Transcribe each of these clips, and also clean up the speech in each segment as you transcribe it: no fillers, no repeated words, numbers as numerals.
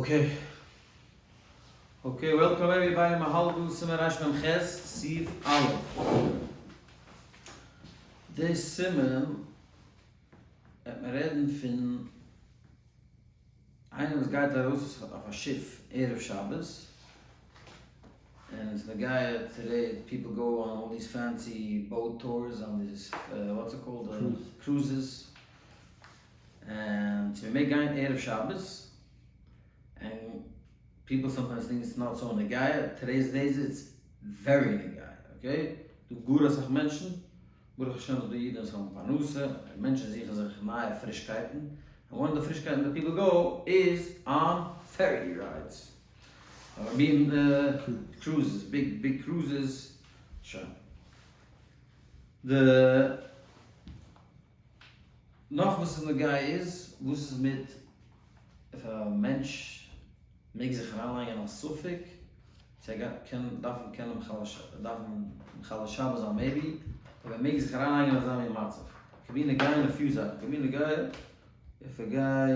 Okay. Okay, welcome everybody, מ'האלט דא סימן רמ ח, סעיף א'. די סימן וועט מען רעדן פון איינער וואס גייט ארויס אויף א שיף ערב שבת, און עס איז נוגע today, people go on all these fancy boat tours, on these, what's it called, cruises, און צו מ'מעג גיין ערב שבת, און people sometimes think it's not so נוגע, today's days it's very נוגע, okay? דא גאר אסאך מענטשן, ברוך השם ס'דא אידן וואס האבן פרנסה, און מענטשן זוכן זיך נייע פרישקייטן, און one of די פרישקייטן that people go is on ferry rides, I mean cruises, big big cruises, שוין. די נאך וואס איז נוגע איז, וואס איז מיט if א מענטש מעג זיך אריינלייגן אין א ספק צו ער גייט קענען דארפן קענען דארפן מחלל שבת זיין maybe, אבער ער מעג זיך אריינלייגן אין אזא מין מצב. Could be נוגע אין א few זאכן, could be נוגע if a guy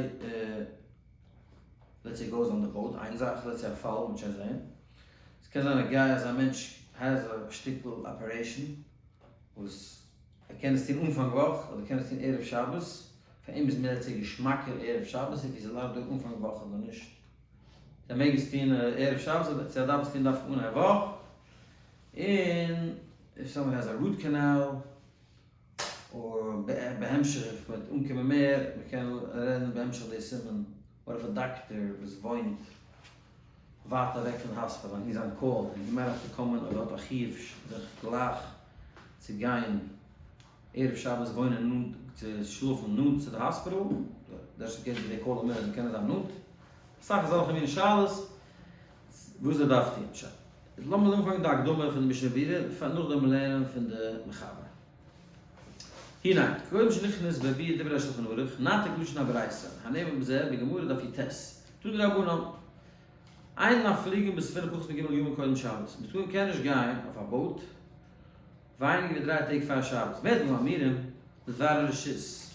let's say goes on the boat, איין זאך, let's say א פאל, מ'וועט שוין זעהן. ס'קען זיין נוגע אז א מענטש has א שטיקל operation וואס ער קען עס טון אנפאנג וואך אדער קען עס טון ערב שבת, פאר אים איז מער צו געשמאקער ערב שבת if he's allowed to אנפאנג וואך אדער נישט. ער מעג עס טון ערב שבת אדער צו ער דארף עס טון דווקא אנהייב וואך, און if someone has a root canal or בהמשך if מ'וועט אנקומען מער, מ'קען רעדן בהמשך די סימן, what if א דאקטער וואס וואוינט ווייט אוועק פון האספיטאל און he's on call און he might have to come אדער האט א חיוב זיך גלייך צו גיין ערב שבת וואוינען נאנט צו שלאפן נאנט צו די האספיטאל, דאס איז קעגן די call אמונה זיי קענען זיין נאנט, אסאך אזעלכע מיני שאלות וואס ער דארף טון. שוין, לאמיר אנפאנגען די הקדמה פון די משנה ברורה, נאכדעם לערנען פון די מחבר. הנה, קודם שנכנס בביאור דברי השולחן ערוך, נעתיק לשון הברייתא, הנאמר בזה בגמרא דף יט, תנו רבנן, אין מפליגין בספינה פחות מג' ימים קודם שבת, מ'טאר קען נישט גיין אויף א boat ווייניגער ווי דריי טעג פאר שבת, במה דברים אמורים לדבר הרשות,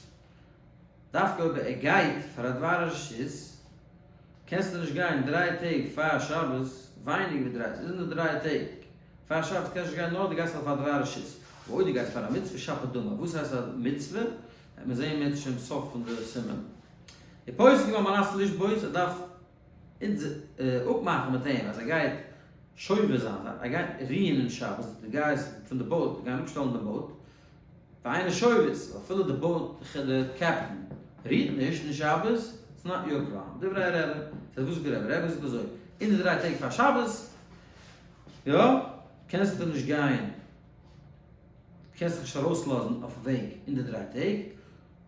דווקא אויב ער גייט פאר א דבר הרשות, קענסטו נישט גיין דריי טעג פאר שבת ווייניגער ווי דריי, ס'איז נאר דריי טעג פאר שבת קענסט נישט גיין נאר דו גייסט אויף א דבר רשות, אויב דו גייסט פאר א מצוה שפיר דמי, וואס הייסט א מצוה? וועט מען זעהן אם ירצה השם סוף פון די סימן. די פוסק על מנת לשבות ער דארף אפמאכן מיט אים אז ער גייט שובת זיין, ער גייט רוען אין שבת, די guys פון די boat גייען אפשטעלן די boat, ואינו שובת, אפילו די boat די captain רוהט נישט אין שבת, it's not your problem, דברי הרבי, ס'הייסט וואס זאגט די רבי? רבי זאגט אזוי, אין די דריי טעג פאר שבת, יא, קענסטו נישט גיין, קענסט זיך נישט ארויסלאזן אויפן וועג אין די דריי טעג,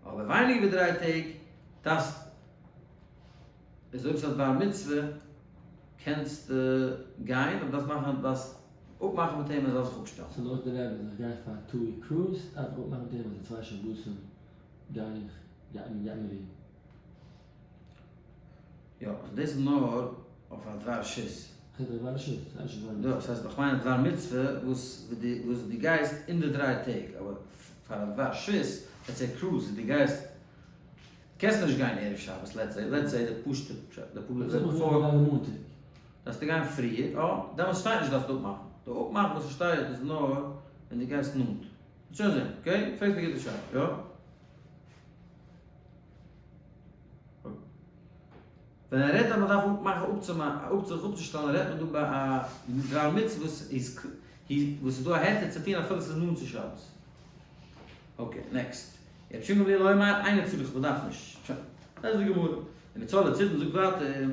אבער ווייניגער ווי דריי טעג דארפסט, איז אויב ס'איז א דבר מצוה קענסטו גיין, אבער דארפסט מאכן, דארפסט אפמאכן מיט אים ער זאל זיך אפשטעלן. סאו לויט די רבי אז איך גיי פאר א two week cruise דארף איך אפמאכן מיט אים אז די צוויי שבתים גיי איך גייט מען גייט מען רוען. יא, דאס איז נאר אויף א דבר שית. כ'רעד דאך דבר שית, ס'איז נישט דבר מצוה. דאס הייסט איך מיין א דבר מצוה וואס וואס דו גייסט אין די דריי טעג, אבער פאר א דבר שית, let's say cruise וואס דו גייסט, קענסט נישט גיין ערב שבת, let's say, let's say די פשוטע פשט, די פשוטע פשט. דארפסטו גיין פריער, אה, דעמאלטס שטייט נישט דארפסט אפמאכן, די אפמאך וואס עס שטייט איז נאר ווען דו גייסט נאנט. וועסט שוין זען, okay? פרעגסט א גוטע שאלה, יא? ווען ער רעדט אז מען דארף אפמאכן זיך אפצושטעלן רעדט מען דא ביי א דבר מצוה וואס איז וואס איז דא א היתר צו טון אפילו ס'איז נאנט צו שבת. Okay, next. רבי שמעון גמליאל אומר אינו צריך, מען דארף נישט. שוין. דאס איז די גמרא. און מצד לצידן זאגט ווייטער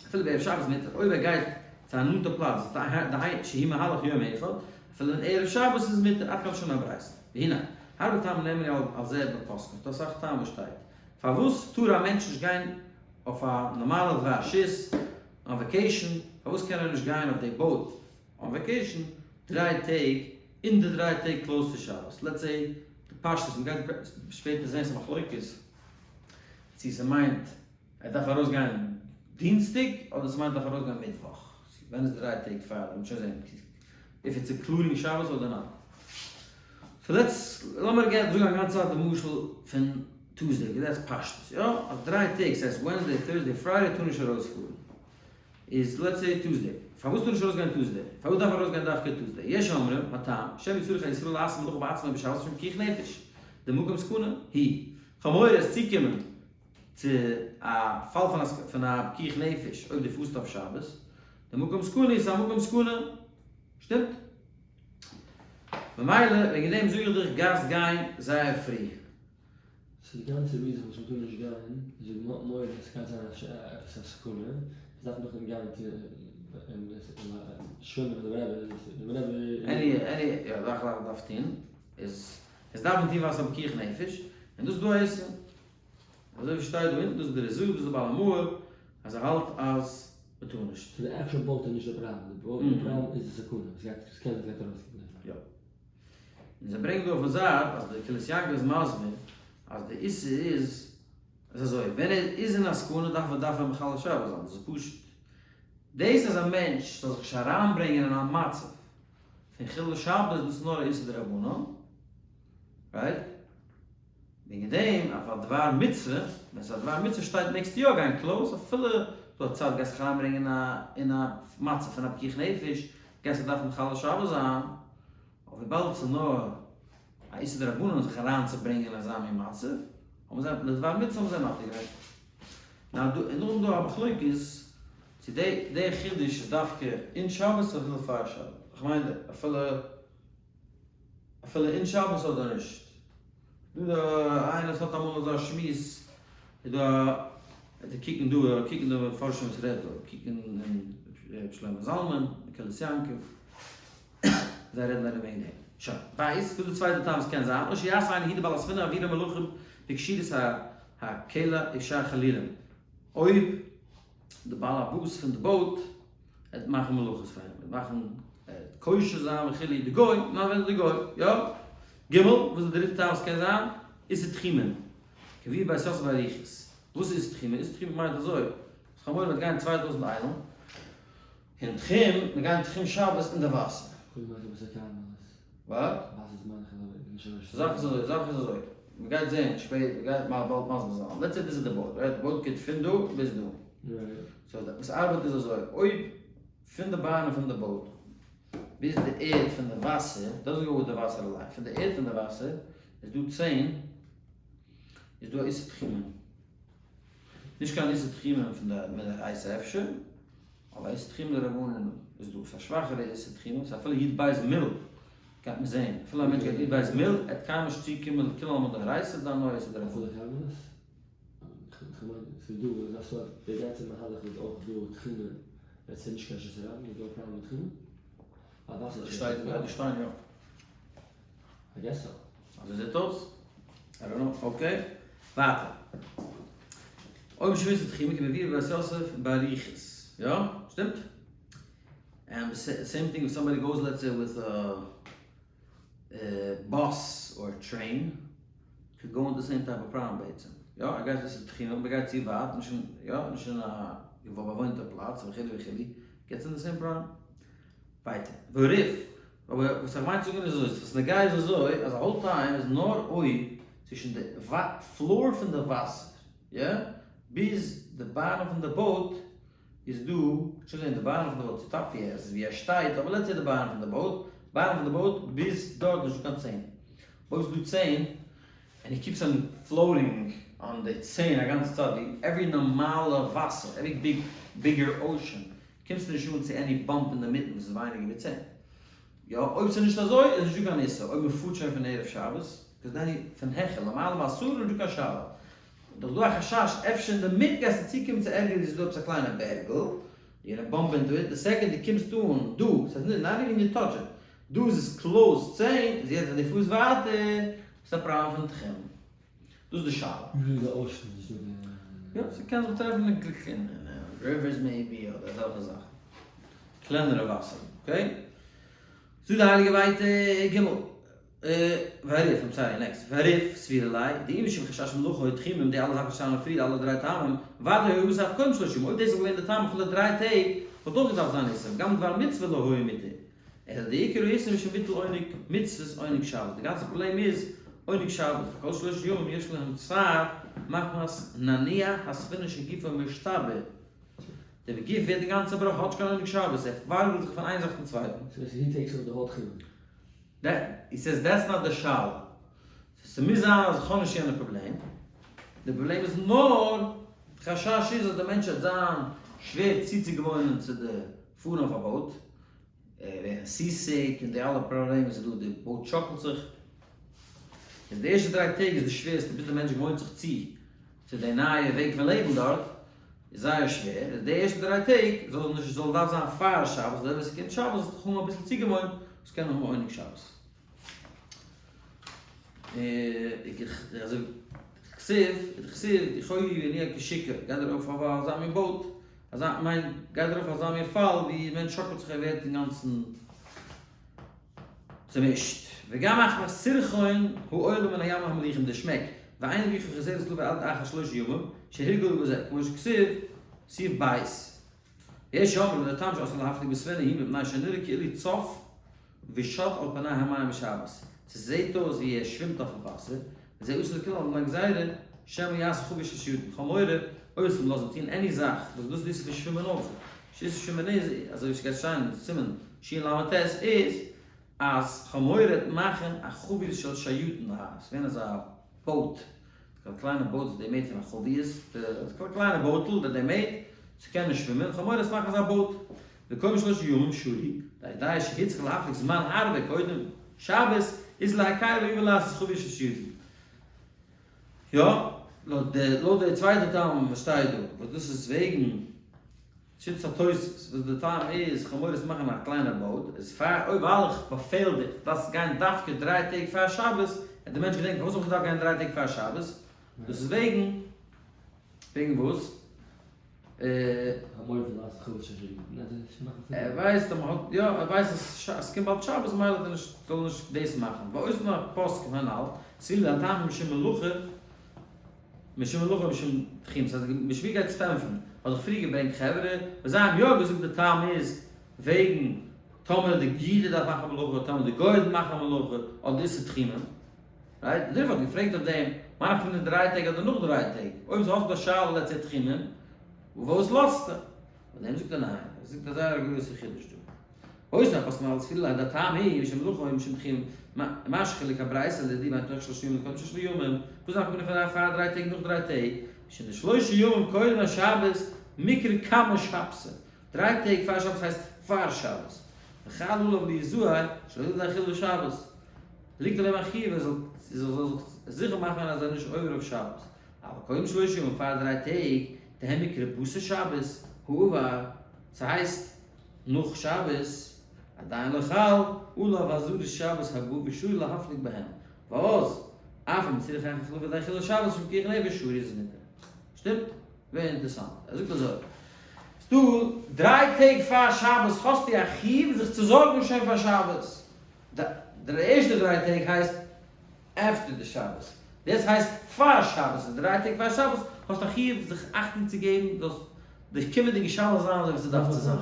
אפילו בערב שבת מותר, אויב ער גייט צו א נאנטע פלאץ דהיינו שהוא מהלך יום אחד, אפילו אין ערב שבת איז מותר, עד כאן לשון הברייתא. והנה, הרבה טעמים נאמרו על זה בפוסקים, ס'דא אסאך טעמים וואס שטייט. פארוואס טאר א מענטש נישט גיין אויף א נארמאלע דבר שית on vacation, פארוואס קען ער נישט גיין אויף די boat on vacation דריי טעג אין די דריי טעג close צו שבת, let's say די פשטות, מ'גייט שפעטער זען ס'איז מחלוקת צו ס'מיינט ער דארף ארויס גיין דינסטאג אדער ס'מיינט ער דארף ארויס גיין מיטוואך, ווען איז דריי טעג פאר, מ'וועט שוין זען if it's including שבת אדער not. So let's, לאמיר זאגן א גאנצע צייט די משל פון. Tuesday, that's פשטות, יא? אז דריי טעג, ס'הייסט Wednesday, Thursday, Friday טאר נישט ארויספארן. איז let's say Tuesday. פארוואס טאר נישט ארויסגיין Tuesday? פארוואס דארף ארויסגיין דווקא Tuesday? יש אומרים, הטעם, שמא יצטרך הישראל לעשות מלאכה בעצמו בשבת משום פיקוח נפש. דמקום סכנה היא. כ'האב מורא עס צוקומען צו א פאל פון א פיקוח נפש אויב דו פארסט אויף שבת. דמקום סכנה איז א מקום סכנה. שטימט? ממילא וועגן דעם זאג איך דיך גייסט גיין זייער פרי. סאו די גאנצע reason וואס מ'טאר נישט גיין איז וועגן מ'האט מורא אז ס'גייט זיין עפעס א סכנה, עס דארף נאכדעם גיין צו שווימען אדער whatever. Any any יא זאך דארף טון איז עס דארף מען טון ווייל ס'איז א פיקוח נפש און דאס איז דא א איסור אזוי ווי שטייט דא אונטן דאס איז די רז"א דאס איז די בעל המאור אז ער האלט אז מ'טאר נישט. סאו די actual boat איז נישט די פראבלעם, די פראבלעם איז די סכנה וואס גייט עס קען זיין ס'גייט ארויסקומען דערפון. יא. און זיי ברענגען דא אויפן זייט אז די קהלת יעקב איז מסביר אז די איסור איז איז אזוי, ווען ער איז אין א סכנה דארף ער דארף ער מחלל שבת זיין, דאס איז פשוט. דאס אז א מענטש זאל זיך נישט אריינברענגען אין א מצב פון חילול שבת דאס איז נאר א איסור דרבנן, right? וועגן דעם אויף א דבר מצוה, ווען ס'איז א דבר מצוה שטייט מעגסטו יא גיין close אפילו דא א צייט גייסט זיך אריינברענגען אין א מצב פון א פיקוח נפש, גייסטו דארפן מחלל שבת זיין, אבער וויבאלד ס'איז נאר א איסור דרבנן זיך אריינצוברענגען אין אזא מין מצב, האבן זיי לדבר מצוה האבן זיי מתיר געווען. נאר דא און נאכדעם דא א מחלוקת צו די די חידוש איז דווקא אין שבת אדער אפילו פאר שבת, איך מיין אפילו אפילו אין שבת אדער נישט. דא דא איינער וואס האט אמאל אזא שמועס איז דא א די קוקן דא קוקן די מפרשים וואס רעדט דא קוקן אין ר' שלמה זלמן קהלת יעקב זיי רעדן ארום וועגן דעם. שוין. בית, וואס איז די צווייטע טעם וואס קען זיין? או שיעשה אינו הידי בעל הספינה אווירה מלאכה בקשירת הקלע ושאר חלילים. אויב די בעל הבית פון די boat עט מאכן מלאכות פאר אים, עט מאכן, עט קושר זיין וכו', די גוי, נאר ווען די גוי, יא? ג. וואס איז די דריטע טעם וואס קען זיין? איסור תחומין. כמבואר בית יוסף באריכות. וואס איז איסור תחומין? איסור תחומין מיינט אזוי, אז חמור וועט גיין 2000 איילן, אין תחום, מיר גייען תחום שבת אין די וואסער. קודם מאך עפעס א כרמלית. וואט? וואסער איז מיין איך אזוי נישט אזוי. זאך איז אזוי, זאך איז אזוי. מען גייט זעהן שפעטער, מען גייט מאל באלד מסביר זיין. Let's say דאס איז די boat, right? די boat גייט פון דא ביז דא. So וואס ארבעט איז אזוי, אויב פון די בארן פון די boat ביז די ערד פון די וואסער, doesn't go with די וואסער אליין, פון די ערד פון די וואסער איז דא 10, איז דא א איסור תחומין. נישט קיין איסור תחומין פון די מדאורייתא אפשר, אבער איסור תחומין דרבנן איז דא, ס'איז א שוואכערע איסור תחומין, ס'איז אפילו י"ב מיל גייט מען זעהן, אפילו א מענטש גייט י"ב מיל, ער וועט קיינמאל נישט צוקומען לכולי עלמא דאורייתא, זיין נאר איסור דרבנן. אפילו כרמלית? כ'מיין ס'איז דא אזא סארט, די גאנצע מהלך איז אויך דא תחומין, ווען ס'איז נישט קיין רשות הרבים איז דא א פראבלעם מיט תחומין? ווייל וואסער איז שטייט דא שטיין יא. I guess so. אזוי זעט אויס. I don't know. Okay. ווייטער. אויב שוין איז תחומין כמבואר בבית יוסף באריכות. יא? שטימט? And same thing if somebody goes, let's say, with a bus or a train, could go in the same type of problem בעצם. יא, ער גייט עס איז תחומין, מען גייט צו ווייט, נישט אין, יא, נישט אין א באוואוינטע פלאץ וכו' וכו', gets in the same problem. ווייטער. וריף. אבער וואס איך מיין צו זאגן איז אזוי, וואס נוגע איז אזוי, אז א whole time איז נאר אויב צווישן די floor פון די וואסער, יא, ביז די בארן פון די boat איז דא, שוין זעהן די בארן פון די boat צו טאפ ווי עס איז ווי ער שטייט, אבער let's say די בארן פון די boat, בארן פון די boat ביז דארט איז נישטא קיין 10. אויב איז דא 10, and he keeps on floating on די 10 א גאנצע צייט, ווי every נארמאלע וואסער, every big bigger ocean, קומסטו נישט אן צו any bump אינדערמיטן וואס איז ווייניגער ווי 10. יא, אויב ס'איז נישט אזוי איז נישטא קיין איסור, אויב מ'פארט שוין פון ערב שבת, איז דען פון העכער, למעלה מעשרה איז נישטא קיין שאלה. דאך דא א חשש, אפשר אינדערמיט גייסטו צוקומען צו ערגעץ ווי ס'איז דא עפעס א קליינע בערגל, you're gonna bump into it, די second דו קומסט אן דא, ס'הייסט נישט, not even you touch it, דא איז עס close 10, איז יעצט ווען דו פארסט ווייטער, איז א פראבלעם פון תחום. דאס איז די שאלה. ווי די ocean איז דא די. יא, ס'קען זיך טרעפן אין rivers maybe אדער אזעלכע זאכן. קלענערע וואסער, okay? זאגט די הייליגע ווייטער ג. והריף, I'm sorry, next. והריף, סבירא ליה, דאי משום חשש מלאכה או תחומים, די אלע זאכן וואס שטייען פריער, אלע דריי טעמים, ודאי היה אסור אף קודם 30, אויב דאס איז געווען די טעם פון די דריי טעג, וואלט אויך געדארפט זיין איסור, גם דבר מצוה לא היה מותר. אלא די עיקר איסור משום ביטול עונג מצוות עונג שבת, די גאנצע פראבלעם איז עונג שבת, וכל שלושה ימים יש להם צער מחמת נענוע הספינה שגופו משתבר, דער גוף ווערט אינגאנצן צעבראכן, האט נישט קיין עונג שבת, ער ווארגלט זיך פון איין זאך צום צווייטן. So he takes off the whole תחומין. He says that's not די שאלה. ס'מוז זיין אז איך האב נישט יענע פראבלעם. די פראבלעם איז נאר, די חשש איז אז די מענטש וועט זיין שווער צוצוגעוואוינען צו די פארן אויף א boat, ווערן seasick און די אלע פראבלעמען וואס איז דא, די boat שאקלט זיך. איז די ערשטע דריי טעג איז די שווערסטע ביז די מענטש געוואוינט זיך צו צו די נייע וועג פון לעבן דארט, איז זייער שווער, איז די ערשטע דריי טעג זאל נישט זאל דארף זיין פאר שבת, אזוי ווען ס'קומט שבת זאלסטו זיך האבן אביסל צוגעוואוינט, זאלסט קענען האבן עונג שבת. אזוי כתיב, דכתיב, דיחוי ינוע כשיכור, גייט ארויף אויף אזא מין boat, אזא מיין, גייט ארויף אזא מין פאל ווי מענטש שאקלט זיך ער ווערט אינגאנצן צומישט. וגם מחמת סירחון העולה מן הים המליחים די שמעק, ואין רוחו חוזרת לבוא עד אחר שלושה ימים, שהורגל בזה, כמו שכתיב, סעיף בית. יש אומרים דער טעם שאסור להפליג בספינה היא מפני שנראה כאילו צף ושט על פני המים בשבת, ס'זעהט אויס ווי ער שווימט אויפן וואסער, וזה אסור לכולן על פני גזירה שמא יעשה חבית של שייטין, כ'האב מורא אויב עס לאזן טוהן any זאך וואס דאס איז פון שווימען אויך, שיטת שווימען איז, אזוי ווי ס'גייט שטיין אין סימן של"ט איז, אז כ'האב מורא מאכן א חבית של שייטין, א ס'געווען אזא boat א קליינע boat וואס they made פון א חבית, א קליינע בויטל that they made צו קענען שווימען, כ'האב מורא עס מאכן אזא boat, וקודם שלושה ימים שרי, די שהוצרך להפליג זמן הרבה קודם שבת איז להקל ויבא לעשות חבית של שייטין. יא, לויט די צווייטע טעם וואס שטייט דא, וואס דאס איז וועגן שיטת התוספות וואס די טעם איז כ'האב מורא צו מאכן א קליינע boat איז פאר אויב ווייל איך באפעל דיך דארפסט גיין דווקא דריי טעג פאר שבת וועט די מענטש געדענקען פארוואס האב איך געדארפט גיין דריי טעג פאר שבת דאס איז וועגן וועגן וואס? ער ווייסט אז מ'האט יא ער ווייסט אז עס קומט באלד שבת ממילא האט ער נישט זאל ער נישט דאס מאכן ואותן הפוסקים הנ"ל סבירים דהטעם משום מלאכה משום מלאכה ומשום תחום, ס'הייסט די משמי גייט סטעמפן, האט דאך פריער געברענגט חברה וואס זיי האבן יא געזאגט די טעם איז וועגן טאמער די איד דארף מאכן א מלאכה אדער טאמער די גוי דארף מאכן א מלאכה אדער איסור תחומין, right? די ריף האט געפרעגט אויף דעם, מה נפקא מינה דריי טעג אדער נאך דריי טעג, אויב האסטו א שאלה לעצט תחומין, וואס לאזטו? אויף דעם זאגט ער ניין, ער זאגט א זייער א גרויסע חידוש דא. אויסער פאסט מען אלס פיל די טעם היא משום מלאכה או משום תחום, מה שחילוק הברייתא לדי בין תוך שלושה ימים לקודם שלושה ימים, וואס דארף מען פון פאר דריי טעג נאך דריי טעג, משום דשלושה ימים קודם השבת מיקרי קמא שבתא, דריי טעג פאר שבת הייסט פאר שבת, וחל עליו ליזהר שלא יבא לידי חילול שבת, ליגט אויף אים א חיוב ער זאל זיך זיכער מאכן אז ער איז נישט עובר אויף שבת, אבל קודם שלושה ימים פאר דריי טעג, דהם מיקרי בתר שבת, העבר, ס'הייסט נאך שבת, עדיין לא חל עליו אזהרת שבת הבאה ושרי להפליג בהם, ואז אף אם צריך אחר כך לבוא חילול שבת משום פיקוח נפש שרי איז מותר. שטימט? ווער אינטערסאנט. ער זאגט אזוי, ס'דא דריי טעג פאר שבת האסטו א חיוב זיך צו זארגן שוין פאר שבת. די ערשטע דריי טעג הייסט after די שבת. דאס הייסט פאר שבת, די דריי טעג פאר שבת האסטו א חיוב זיך אכטונג צו געבן זאלסט די קומענדיגע שבת זיין אזוי ווי ס'דארף צו זיין.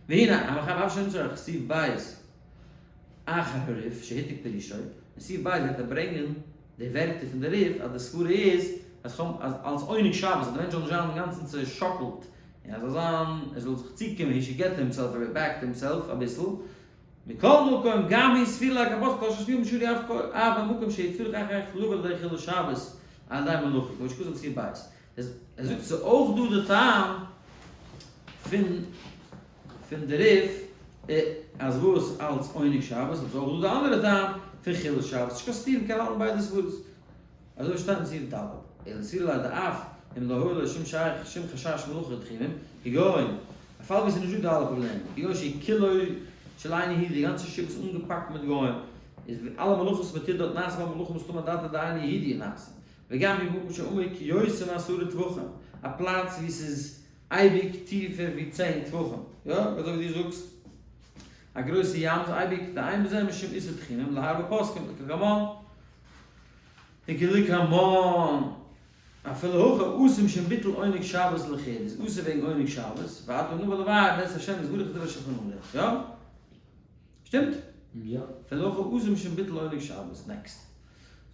והנה, המחבר אף שנצרך סעיף בית אחר הריף שהעתיק פירושו, אין סעיף בית גייט ער ברענגען די ווערטער פון די ריף אז די סברה איז אז אז אלס עונג שבת אז די מענטש זאל נישט זיין אינגאנצן צעשאקלט און ער זאל זיין ער זאל זיך צוקומען he should get himself back to himself אביסל מכל מקום, גם היא סבירה להקפות כל ששביל משרי אף אף במקום שיצורך אחר כך לבוא לידי חילול שבת על ידי מלאכה, כמו שכתוב בסעיף בית. ער זאגט ס'איז אויך דא די טעם פון פון די ריף אז וואס אלץ עונג שבת, אבער ס'איז אויך דא די אנדערע טעם פון חילול שבת, נישט קיין סתירה מ'קען האלטן ביידע סברות. אזוי שטייט אין סעיף ד', אלא סבירא ליה דאף אם לא היה לו שום שייך שום חשש מלאכה ותחומים, כגון, א פאל ווי ס'איז נישט דא די אלע פראבלעמען, כגון שהיא כולו של איין יהודי, די גאנצע שיף איז אנגעפאקט מיט גוים, איז אלע מלאכות וואס מ'טוט דארט נעשה בה מלאכה מסתמא דעתא דאינו יהודי נעשה, וגם אם במקום שעמוק יותר מעשרה טפחים, א פלאץ ווי ס'איז אייביג טיפער ווי צען טפחים, יא, אזוי ווי דו זאגסט, א גרויסע ים איז אייביג דאין בזה משום איסור תחומים להרבה פוסקים, כלקמן. וכלקמן, אפילו הכא אסור משום ביטול עונג שבת לחוד, איז אסור וועגן עונג שבת, ועתה נבא לבאר בעזרת השם יתברך דבר שולחן ערוך, יא? שטימט? יא. אפילו הכי אסור משום ביטול עונג שבת. Next.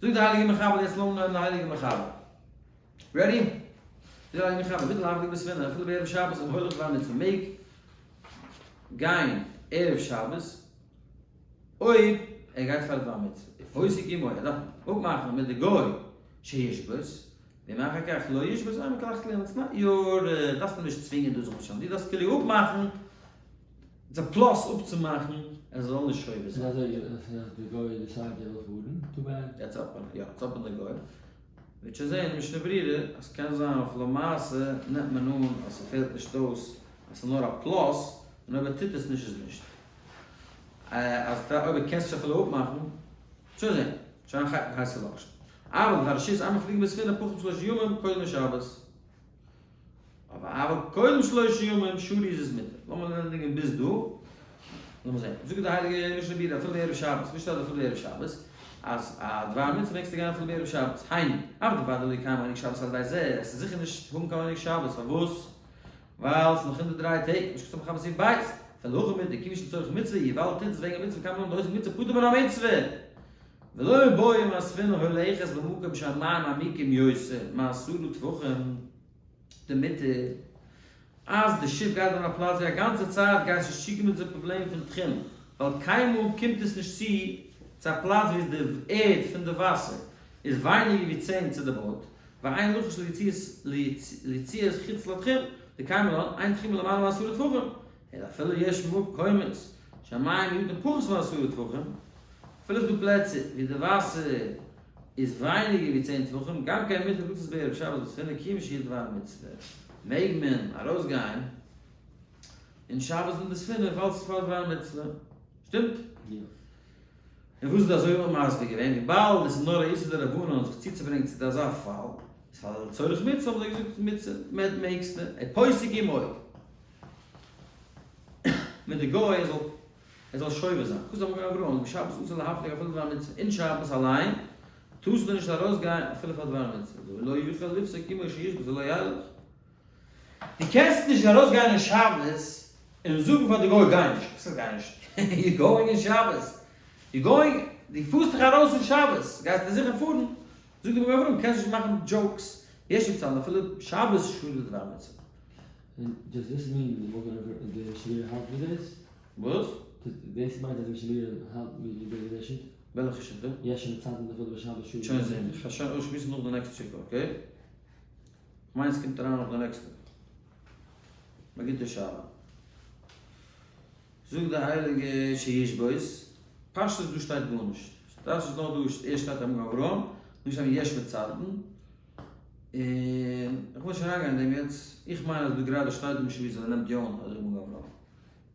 זאגט די הייליגע מחבר יעצט לאמיר נעמען די הייליגע מחבר. Ready? זאגט די הייליגע מחבר מותר להפליג בספינה אפילו בערב שבת אם הולך לדבר מצוה מעג גיין ערב שבת אויב ער גייט פאר דבר מצוה. ופוסק עמו ער דארף אפמאכן מיט די גוי שישבות ואם אחר כך לא ישבות אין מקלחת it's not your דארפסט אים נישט צווינגען דא זיך אפשטעלן דו דארפסט כאילו אפמאכן איז א plus אפצומאכן ער זאל נישט שובת זיין. ס'איז אזוי אז די גוי decide ער וויל פארן, too bad. יעצט up יא, it's up די גוי. מ'וועט שוין זעהן אין משנה ברורה אז ס'קען זיין אויף למעשה נעמט מען אן אז ס'פעלט נישט אויס אז ס'איז נאר א plus און אויב ער טוט עס נישט איז נישט. אז אויב ער קענסט נישט אפילו אפמאכן. שוין זעהן. שוין א הייסע לאקשן. אבל והרשות אין מפליגין בספינה פחות משלושה ימים קודם לשבת. אבער אבל קודם שלושה ימים שרי איז עס מותר. לאמיר ענדיגן ביז דא. לאמיר זען. זאגט די הייליגע משנה ברורה אפילו בערב שבת. ווי שטייט אפילו בערב שבת? אז א דבר מצוה מעגסטו גיין אפילו בערב שבת. היינו, אף דבר דלא יקיים עונג שבת על ידי זה, עס איז זיכער נישט האבן קיין עונג שבת. פארוואס? ווייל ס'איז נאך אין די 3 טעג, נישט כתוב מחמת סעיף בית. פלא הכא מידי, כיוון שלצורך מצוה היא, ווייל טוט עס וועגן א מצוה קאן מען דאס מצוה פטור מן המצוה. ולא בעי אם הספינה הולכת במקום שהמים עמוקים יותר מ-10 טפחים דמותר, אז די שיף גייט אין א פלאץ ווי א גאנצע צייט גייסט נישט צוקומען צו די פראבלעם פון תחום, ווייל קיינמאל קומט עס נישט צו צו א פלאץ ווי די ערד פון די וואסער איז ווייניגער ווי 10 צו די boat, ואין לחוש ליציאת חוץ לתחום, דקיימא לן, אין תחומין למעלה מ-10 טפחים, אלא אפילו יש מקומות שהמים מועטין פחות מ-10 טפחים, אפילו ס'דא פלעצער ווי די וואסער איז ווייניגער ווי 10 טפחים, גם כן מותר לצאת בערב שבת בספינה כיון שהוא דבר מצוה, מעג מען ארויסגיין אין שבת אין די ספינה ווייל ס'איז פאר דבר מצוה. שטימט? יא. און וואס איז אזוי האט מען מסביר געווען, וויבאלד עס איז נאר א איסור דרבנן זיך צוצוברענגען צו אזא פאל, איז פאר לצורך מצוה האבן זיי געזאגט מצוה מעגסטו, ופוסק עמו מיט די גוי ער זאל ער זאל שובת זיין, כתב המגן אברהם, בשבת אסור להפליג אפילו דבר מצוה, אין שבת אליין טארסטו נישט ארויסגיין אפילו פאר דבר מצוה, ולא יוכל לפסוק עמו שישבות ולא ילך. דו קענסט נישט ארויסגיין אין שבת און זאגן פאר די גוי גיי נישט, וואס איז גיי נישט? You going אין שבת, you going, דו פארסט דיך ארויס אין שבת, גייסטו זיכער פארן, זאגט די מגן אברהם קענסט נישט מאכן jokes, יש לציין אפילו שבת שרי לדבר מצוה. און does this mean די מגן אברהם די משנה ברורה האלט ווי דאס? וואס? דאס מיינט אז די משנה ברורה האלט ווי די שיטה? וועלכע שיטה? יש לציין אפילו בשבת שרי. שוין זעהן, איך וועל שוין אויסשמועסן נאך די next שטיקל, okay? כ'מיין עס קומט אריין נאך די נעקסטע. א גוטע שאלה. זאגט די הייליגע שישבות, פשטות דא שטייט גארנישט. דאס איז נאר דא ערשט שטייט המגן אברהם, נאכדעם שטייט יש מצדן. און איך וויל נישט אריינגיין אין דעם יעצט. איך מיין אז דא גראדע שטייט דא משום ווי אזוי ער נעמט יא אן אזוי מגן אברהם.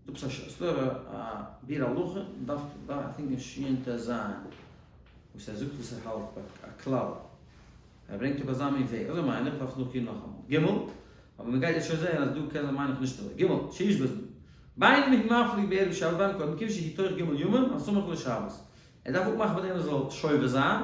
דא עפעס א ס'דא א ביאור הלכה, מ'דארף I think אין שין ט ז וואס ער זאגט וואס ער האלט ביי א כלל. ער ברענגט אפ אזא מין וועג, אזוי מיין איך, דארף עס נאכקוקן נאכאמאל. ג. אבער מען גייט יעצט שוין זעהן אז דא קען זיין מיין איך נישט אזוי. ג. שיש בזה. בין אם הוא מפליג בערב שבת בין קודם כיוון שהוא תוך ג' ימים הסמוך לשבת. ער דארף אפמאכן מיט דעם ער זאל שובת זיין.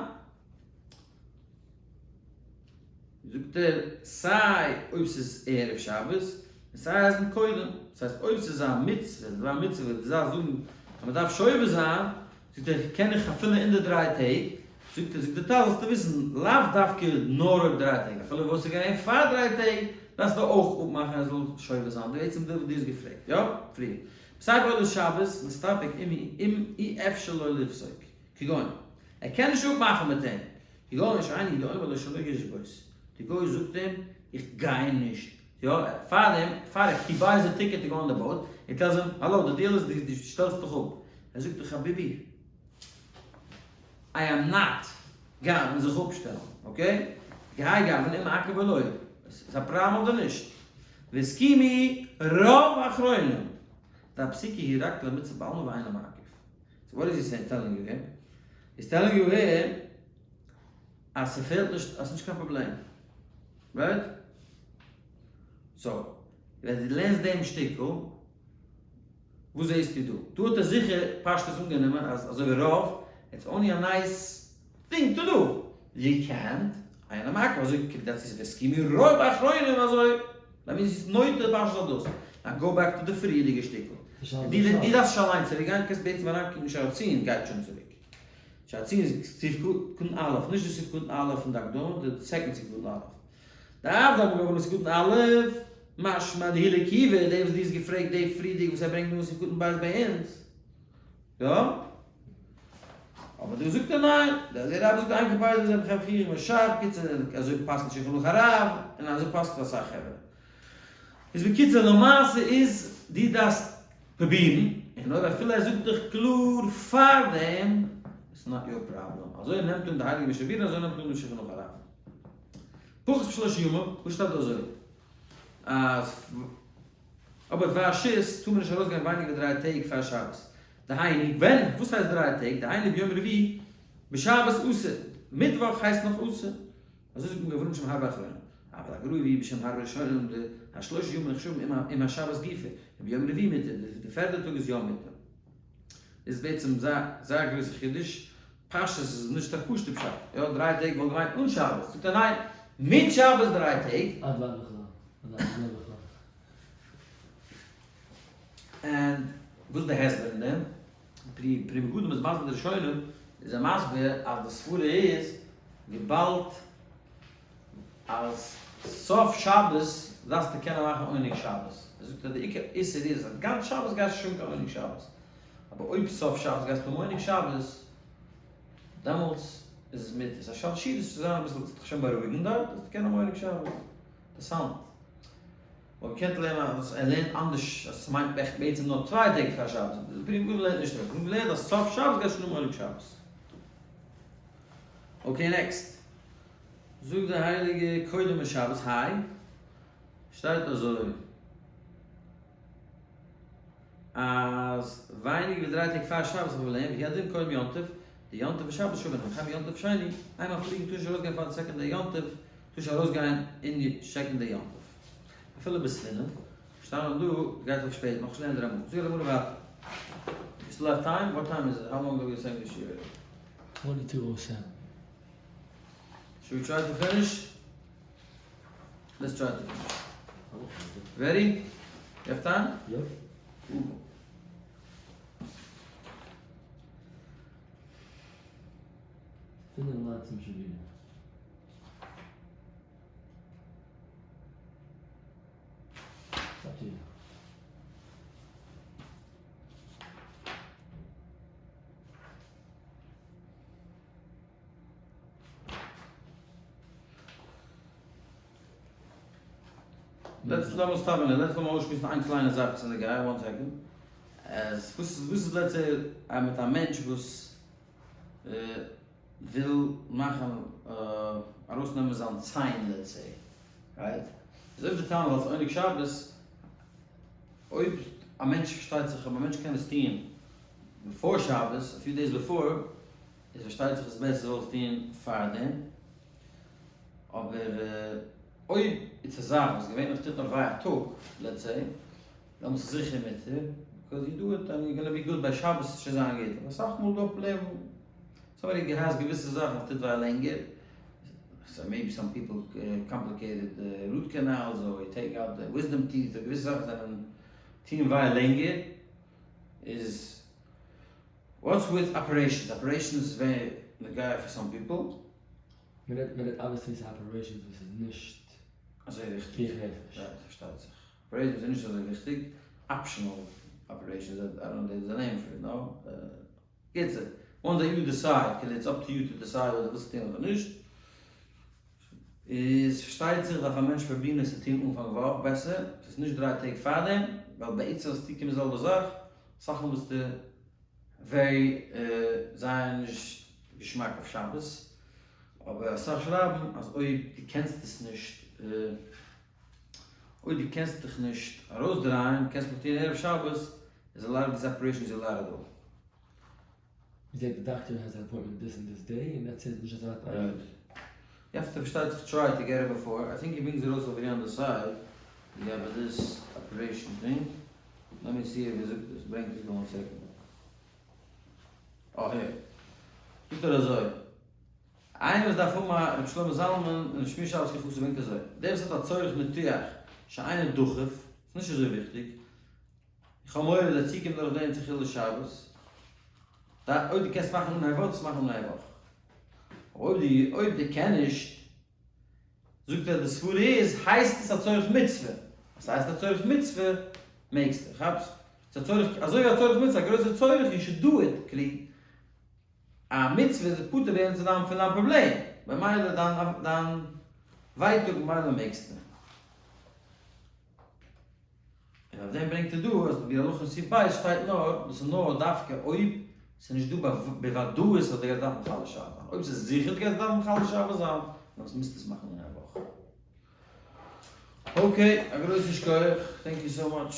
זאגט ער, סיי אויב ס'איז ערב שבת, און סיי אז קודם. דאס הייסט אויב ס'איז א מצוה, דבר מצוה וואס די זאל זאגן אז מען דארף שובת זיין, זאגט ער, קען איך אפילו אין די 3 טעג, זאגט ער, זאגט די טז זאלסטו וויסן, לאו דווקא נאר אויב 3 טעג, אפילו וואס איז געווען פאר 3 טעג, דארפסטו אויך אפמאכן ער זאל שובת זיין, די עצם דער וואס דו האסט געפרעגט, יא? פריער. בספר עולת שבת, מסתפק אם אי אפשר לו לפסוק, כגון, ער קען נישט אפמאכן מיט אים, כגון שאין ידו אומר לו שלא ישבות, די גוי זאגט אים, איך גיי נישט, יא, פאר דעם, פאר he buys a ticket to go on the boat, he tells him, האלא, די deal איז דו שטעלסט דיך אפ. ער זאגט דיך חביבי, I am not גיין זיך אפשטעלן, okay? גיי גיין אם מעכב או לא, עס איז א פראבלעם אדער נישט? והסכימו רוב אחרונים, דהפסיקה היא רק למצוה בעלמא ואינה מעכב. So what is he saying, telling you here? He's telling you here אז ס'פעלט נישט, אז ס'נישט קיין פראבלעם. Right? So, ווען דו לערנסט דעם שטיקל, וואס זעסטו דא? דא האט ער זיכער פשטות אנגענומען אז אזוי ווי רוב, it's only a nice thing to do. You can't, אינו מעכב, אזוי קומט דאס איז והסכימו רוב אחרונים אזוי. That means it's נוטה פשטות דאס. Now go back to the פריערדיגע שטיקל. דו דארפסט נישט אליין צוריק גיין, קענסט בעצם אריינקוקן שער הציון גייט שוין צוריק. שער הציון איז סעיף קטן א', נישט די סעיף קטן א' פון די הקדמה, די second סעיף קטן א'. די אב ד האט געוואלט סעיף קטן א', משמע דהיא לעקיבא, די וואס דו האסט געפרעגט די פריערדיגע וואס ער ברענגט נאר סעיף קטן ב' ביי אונז. יא? אבער דא זאגט ער ניין, דער אליה רבה זאגט אין קפידא בזה וכן חיריק משב, קיצור אזוי פסק'נט שולחן ערוך הרב, און אזוי פסק'נט אסאך חברה. איז בקיצור למעשה איז דו דארפסט פרובירן, און אויב אפילו ער זאגט דיך קלאר פארדעם, it's not your problem. אזוי נעמט אן די הייליגע משנה ברורה אזוי נעמט אן די שולחן ערוך הרב. פחות משלושה ימים, וואס שטייט דא אזוי? אז אבער דבר שית טאר מען נישט ארויסגיין ווייניגער ווי 3 טעג פאר שבת. דהיינו ווען? וואס הייסט 3 טעג? דהיינו ביום רביעי בשבת אסור, מיטוואך הייסט נאך אסור. אזוי זאגט מגן אברהם בשם הרבה אחרונים. אבל הגר"א הביא בשם הרבה ראשונים דהשלושה ימים נחשבים עם השבת גופא, וביום רביעי מותר, די פערדע טאג איז יא מותר. איז בעצם זייער א גרויסע חידוש, פשטות איז נישט א פשוטע פשט, יא 3 טעג וואלט געמיינט אן שבת, זאגט ער ניין, מיט שבת 3 טעג. עד ועד בכלל, אדער עד לא בכלל. און וואס איז די הסבר אין דעם? פרי מגדים איז מסביר די ראשונים, איז ער מסביר אז די סברה איז וויבאלד אז סוף שבת דארפסטו קענען מאכן עונג שבת, ער זאגט אז די עיקר איסור איז אז גאנץ שבת גייסטו נישט האבן קיין עונג שבת, אבער אויב סוף שבת גייסטו האבן עונג שבת, דעמאלטס איז עס מותר, ס'איז א שאלה שיעור צו זיין אביסל זיך שוין בארואיגן דארט, וועסטו קענען האבן עונג שבת. אינטערעסאנט. מ'וואלט געקענט לערנען אז ער לערנט אנדערש אז ס'מיינט עכט בעצם נאר 2 טעג פאר שבת, די פרי מגדים לערנט נישט אזוי, פרי מגדים לערנט אז סוף שבת גייסטו שוין האבן עונג שבת. okay next. זאגט די הייליגע קודם משבת היי, שטייט אזוי אז ווייניגער ווי 3 טעג פאר שבת האב איך געלערנט והוא הדין קודם יום טוב, די יום טוב ושבת שווין, וכן ביום טוב שני, איינמאל פליגן טאר נישט ארויסגיין פאר די second day יום טוב, טאר נישט ארויסגיין אין די second day יום טוב. אפילו בספינה, שטאנען דא, גייט אויף שפעט, נאך נישט לערנען די רמ"א. זאג די גמרא ווייטער. You still have time? What time is it? How long are we saying this year? 22:07. Should we try to finish? Let's try to finish. Ready? You have time? Yep. פינף ניינצן שוין ווידער. It's up to you. Let's לאמיר stop ן, let's לאמיר אויסשמועסן איין קליינע זאך וואס איז נוגע, one second. אז וואס איז וואס איז let's say מיט א מענטש וואס וויל מאכן ארויסנעמען זיין ציין let's say, right? איז אויב די טענה ווייל ס'איז עונג שבת, אויב א מענטש פארשטייט זיך אויב א מענטש קען עס טוהן before שבת, a few days before, איז פארשטייט זיך עס איז בעסער זאל עס טוהן פארדעם, אבער אויב איז א זאך וואס געווענליך טוט נאר וויי א טאג, let's say, דעמאלטס איז זיכער מותר, because you do it and you gonna be good ביי שבת וועט שוין זיין גוט, אבער אסאך מאל דא פראבלעם, somebody געהאסט געוויסע זאכן וואס טוט וויי לענגער, so maybe some people complicated root canals or you take out the wisdom teeth אדער געוויסע זאכן זענען טוהן וויי לענגער, איז what's with operations? Operations איז very נוגע פאר some people. מען רעדט obviously ס'איז operations וואס איז נישט אזוי וויכטיג. פיקוח נפש. יא, פארשטייט זיך. Operations איז נישט אזוי וויכטיג. Optional operations, I don't know there's a name for it, no? קיצור, once that you decide, כאילו it's up to you to decide אויב דו ווילסט טון אדער נישט, איז פארשטייט זיך דארף א מענטש פרובירן עס צו טון אנפאנג וואך בעסער, ס'איז נישט 3 טעג פארדעם, ווייל בעצם וועסטו קומען די זעלבע זאך, אסאך מאל ביסטו very זייער נישט געשמאק אויף שבת, אבער אסאך שרייבן אז אויב דו קענסט עס נישט, אויב דו קענסט דיך נישט ארויסדרייען, קענסט נאך טון ערב שבת, איז a lot of these operations you're allowed to do. מ'זעט די דאקטער has an appointment this and this day and that's it, נישט אזא Right. You have to פארשטייט זיך try to get it before, I think he brings it also over here on the side, לגבי this operation thing, let me see if ער זאגט עס, ברענגט עס דא one second. אה, here. זאגט ער אזוי, איינער וואס דארף האבן א רבי שלמה זלמן און שמירת שבת כהלכתו ברענגט אזוי, דער וואס האט א צורך ניתוח שאינו דחוף, ס'איז נישט אזוי וויכטיג, איך האב מורא דער צוקומט דורך דעם צו חילול שבת, דא אויב דו קענסט מאכן אנהייב וואך זאלסטו מאכן אנהייב וואך, אבער אויב דו אויב דו קען נישט, זאגט ער די סברה איז הייסט עס א צורך מצוה, אז ס'הייסט א צורך מצוה מעגסטו, כאפסט? ס'איז א צורך, אזוי ווי א צורך מצוה, א גרויסע צורך, you should do it, כאילו א מצוה איז פטור ווערן צו דיין פון דיין פראבלעם, במילא דיין דיין ווייטאג ממילא מעגסטו. און אויף דעם ברענגט ער דא אז ביי הלכה סי' ב' שטייט נאר, דאס איז נאר דווקא אויב ס'איז נישט דא בוודאות אז דו גייסט דארפן מחלל שבת זיין, אויב ס'איז זיכער דו גייסט דארפן מחלל שבת זיין, דאן מוזטו עס מאכן אין א וואך. okay, א גרויסן שכוח, thank you so much.